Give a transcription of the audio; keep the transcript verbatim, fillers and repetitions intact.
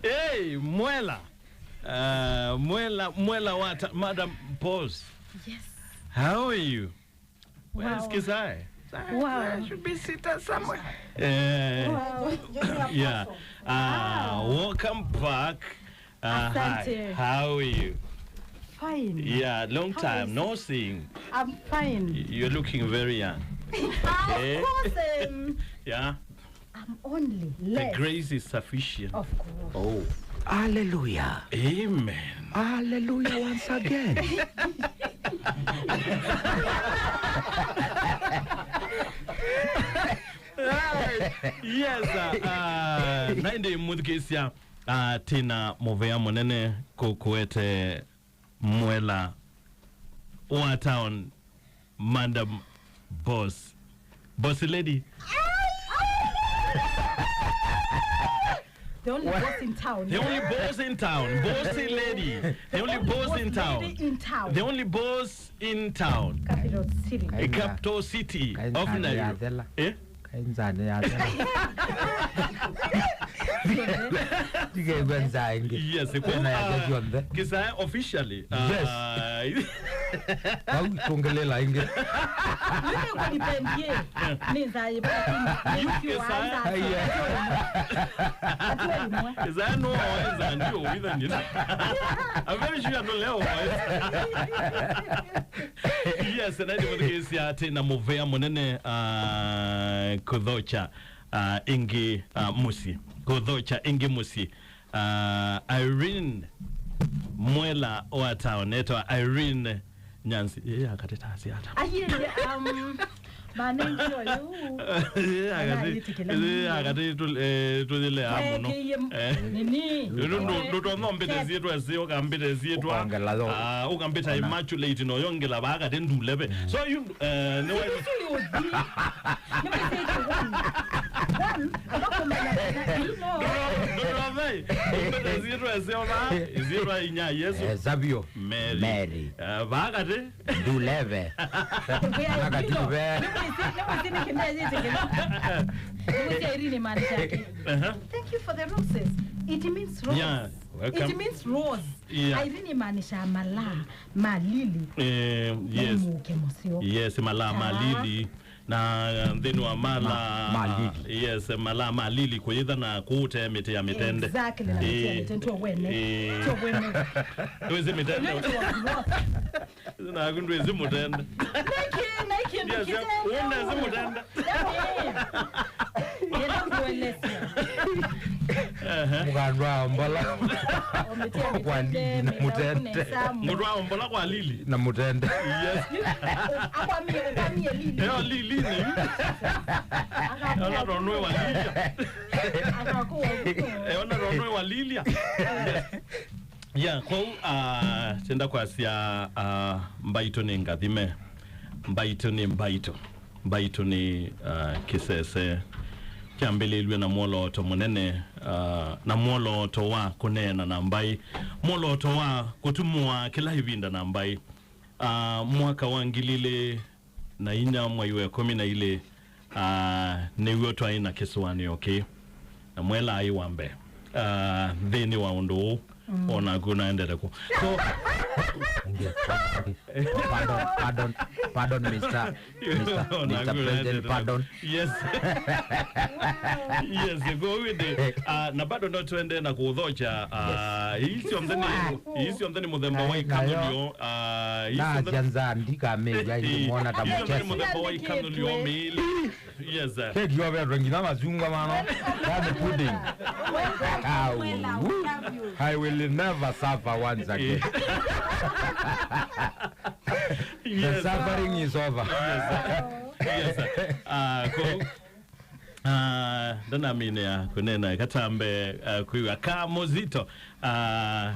Hey, Mwela. Uh, Mwela, Mwela Wata, Madam Boss. Yes. How are you? Where's Wow. Kisai? Wow. I should be seated somewhere. Eh, Wow. Yeah. Ah, Wow. Welcome back. Uh, hi. Asante. How are you? Fine. Yeah, long How time is no seeing. I'm fine. Y- You're looking very young. Of Eh? course, um, Yeah. I'm only The less. Grace is sufficient. Of course. Oh. Hallelujah. Amen. Hallelujah once again. Yes, uh, uh, naende mũthikĩsya, uh, tena mũvea mũnene kũkũete Mwela wa town, Madam Boss. Boss lady. The only What? boss in town. The only boss in town. Boss lady. The only Only boss boss in town. lady in town. The only boss in town. Capital city. A capital city of Kainzani Nairobi. yathela. Eh? Kainzani yathela. Ndikaigua nzaa ĩngĩ. Yes, Ena yake uh, kyonthe. Kisaya officially. Yes. Uh, Au ikongelela ĩngĩ. Mimi kunipendie. Ni nzaa iba. Kisaya. Kisaya no oenza ndio witha nini. I'm very sure no leo oenza. Yes, na ndio kesi ati na mũvea mũnene, uh, kũthocha, uh, ĩngĩ, uh, mũsyĩ. Kũthocha ĩngĩ mũsyĩ. Uh, Irene Mwela wa town, etwa Irene Nyanzi. Yeye akateta asiata. Ayende, um, manengi oyu. Yeye akati, Anayĩtĩkĩla yeye nini? akati tu, eh, tuthile amuno. Ekeiye m- Eh. nini? Ndu ndu ndu tono mbite zietwa sio kambite zietwa. Ukongela yo. Ah, ukambita immaculate no yongela ba akati ndulebe. So you, eh, ni wa Nĩmwĩsĩte one. One, ambapo mwana-, no. Ndũrove, ndũrove. Mbete ziitwa ese ona, ziitwa inya Yesu. Eh, Savio. Mary. Mary. Eh, bakati. Nduleve. Bakati nduleve. Nĩmwĩsĩ-, nĩmwĩsĩ nĩ kĩndũ yĩtĩkĩla. Nĩmwĩsĩ Irene maana yake. Aha. Thank you for the roses. It means rose. Yeah, welcome. It means rose. Yeah. Irene imaanisha malaa ma lili. Eh, yes. Mũke mũseo. Yes, malaa ma lili. Na, uh, nthĩnĩ wa mala, ma, ma lili. Yes, malaa ma lili kũyĩtha na kũũte mĩtĩ ya mĩtende. Exactly, na mĩtĩ ya Eh, mĩtende, tyo wene. Eh. Tyo wene. Ndwĩsĩ mĩtende. Nĩtĩ wa growth. Naku ndwĩsĩ mũtende. Nĩkĩ, nĩkĩ, Yes, nĩkĩ, ũndesĩ mũtende. Nĩkĩ. Nĩenda kuelezea. Mũkandwa ombola. Kwa lili na mũtende. Mũndũ aombola kwa lili. Na mũtende. Yes. Akwamie, akwamie lili. Eo lili nĩ yu. Ona tonwe wa lilia. Akakuwa. Eo na tonwe wa lilia. Yes. Yeah, kwoou, ah, tenda kwasya, ah, mbaitũ nĩ ngathime, mbaitũ nĩ mbaitũ, mbaitũ nĩ, ah, kĩsese kyambĩlĩlw'e na mwolooto mũnene, ah, na mwolooto wa kũneena na mbaĩ, mwolooto wa kũtumũa kĩla ĩvinda na mbaĩ. Ah, mwaka wa ngili ilĩ na inya mwai wa ĩkũmi na ilĩ, ah, nĩw'o twaĩ na kĩsũanĩo kĩĩ, na Mwela aĩ wa mbee, ah, nthĩnĩ wa ũndũ ũũ, mm, o naku naendete kũ. So, pardon, pardon, pardon, Mister, Mister, o naku Mister President, naendete kũ. Pardon. Yes. Yes, kwoou ĩndĩ, ah, na bado no twende na kũthokya, ah, ii syonthe nĩ, ii syonthe nĩ mũthemba wa ikanũlyo, ah, ii syonthe nasya nza ndikamĩw'a, ndimwona ta mũchesi. Ii syonthe nĩ mũthemba wa ikanũlyo mĩĩlĩ. Yes, sir. Keki yovetwe nginya machungwa mano. That's pudding. Au. I will never suffer once again. The suffering is over. Yes, sir. Yes, sir. Ah, ko Ah, ndanaminĩa kũneena katambe, ah, kwĩw'a ka mũzito. Ah,